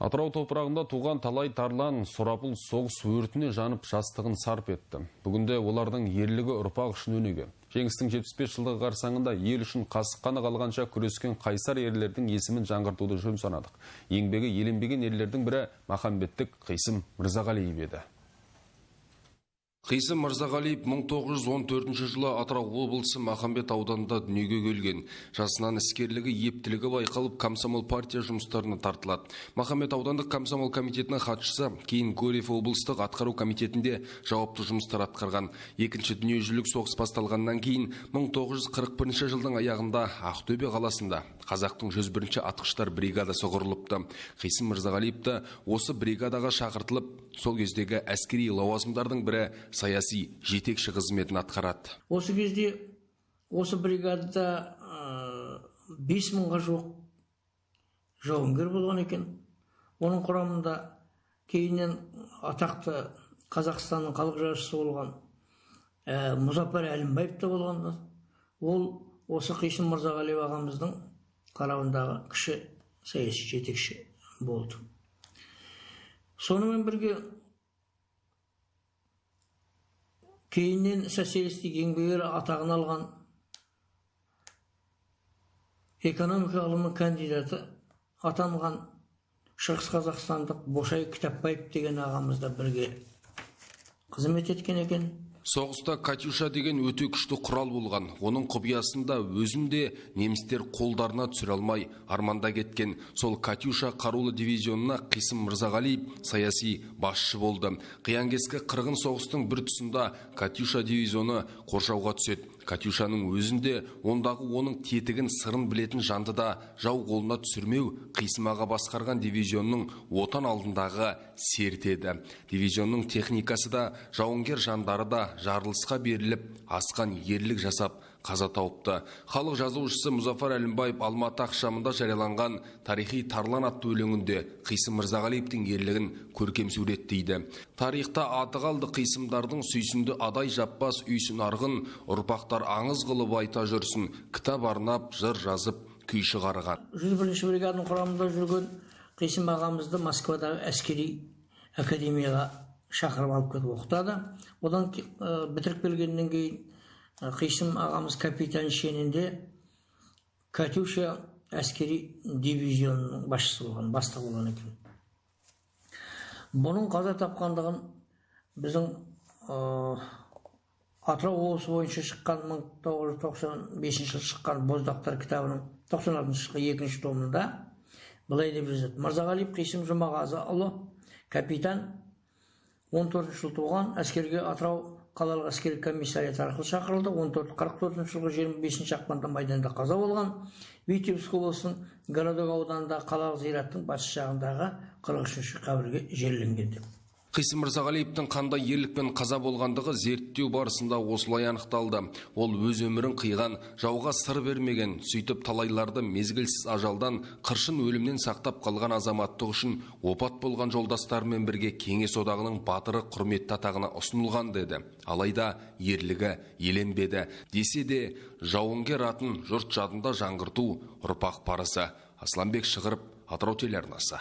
Атырау топырағында туған талай тарлан сұрапыл соғыс өртіне жанып, жастығын сарп етті. Бүгінде олардың ерлігі ұрпақ үшін өнеге. Жеңістің 75 жылдығы қарсаңында ел үшін қасық қаны қалғанша күрескен қайсар ерлердің есімін жаңғыртуды жөн санадық. Еңбегі еленбеген ерлердің бірі махамбеттік Қисым Мырзағалиев еді. Қисым Мырзағалиев 1914 жылы Атырау облысы Махамбет ауданында дүниеге келген. Жасынан іскерлігі, ептілігі байқалып, комсомол партия жұмыстарына тартылады. Махамбет аудандық комсомол комитетінің хатшысы, кейін Гурьев облыстық атқару комитетінде жауапты жұмыстар атқарған. Екінші дүниежүзілік соғыс басталғаннан кейін 1941 жылдың аяғында Ақтөбе қаласында Қазақтың 101-ші атқыштар бригадасы құрылыпты. Қисым Мырзағалиев та осы бригадаға шақыртылып, сол кездегі әскери лауазымдардың бірі саяси жетекші қызметін атқарады. Осы кезде осы бригадада 5000-ға жуық жауынгер болған екен. Оның құрамында кейіннен атақты Қазақстанның халық жазушысы болған Мұзаппар Әлімбаев та болған. Ол осы Қисым Мырзағалиев ағамыздың қарауындағы кіші саяси жетекші болды. Сонымен бірге кейіннен социалистік еңбек ері атағын алған, экономика ғылымының кандидаты атанған Шығыс Қазақстандық Бошай Кітапбаев деген ағамыз да бірге қызмет еткен екен. Соғыста «Катюша» деген өте күшті құрал болған. Оның құпиясында өзім де немістер қолдарына түсіре алмай арманда кеткен. Сол «Катюша» қарулы дивизионына Қисым Мырзағалиев саяси басшы болды. Қиян-кескі қырғын соғыстың бір тұсында «Катюша» дивизионы қоршауға түседі. «Катюшаның» өзінде ондағы оның тетігін, сырын білетін жанды да жау қолына түсірмеу Қисым аға басқарған дивизионның отан алдындағы серті еді. Дивизионның техникасы да, жауынгер жандары да жарылысқа беріліп, асқан ерлік жасап қаза тауыпты. Халық жазушысы Мұзафар Әлімбаев Алматы ақшамында жарияланған «Тарихи тарлан» атты өлеңінде Қисым Мырзағалиевтің ерлігін көркем суреттейді. Тарихта аты қалды Қисымдардың, сүйсінді Адай жаппас үйсін арғын, ұрпақтар аңыз қылып айта жүрсін, кітап арнап, жыр жазып, күй шығарған. 101 бригаданың құрамында жүрген Қисым ағамызды Москвадағы әскери академияға шақырып алып кетіп оқытады. Одан бітіріп келгеннен кейін Қисым ағамыз капитан шенінде «Катюша» әскери дивизионының басшысы болған, бастығы болған екен. Бұның қаза тапқандығын біздің Атырау облысы бойынша шыққан 1995 жылы шыққан «Боздақтар» кітабының 96 жылғы екінші томында былай деп жазады: Мырзағалиев Қисым Жұмағазыұлы, капитан, 14 жыл туған, әскерге Атырау қалалық әскери комиссариат арқылы шақырылды. 1444 жылғы 25 ақпанда майданда қаза болған. Витебск облысының Городок ауданындағы қалалық зираттың батыс жағындағы 43 қабірге жерленген деп. Қисым Мырзағалиевтің қандай ерлікпен қаза болғандығы зерттеу барысында осылай анықталды. Ол өз өмірін қиған, жауға сыр бермеген, сөйтіп талайларды мезгілсіз ажалдан, қыршын өлімнен сақтап қалған азаматтық үшін опат болған жолдастарымен бірге Кеңес Одағының батыры құрметті атағына ұсынылған деді. Алайда ерлігі еленбеді. Десе де, жауынгер атын жұрт жадында жаңғырту ұрпақ парызы. Асланбек Шығырып, Атырау телеарнасы.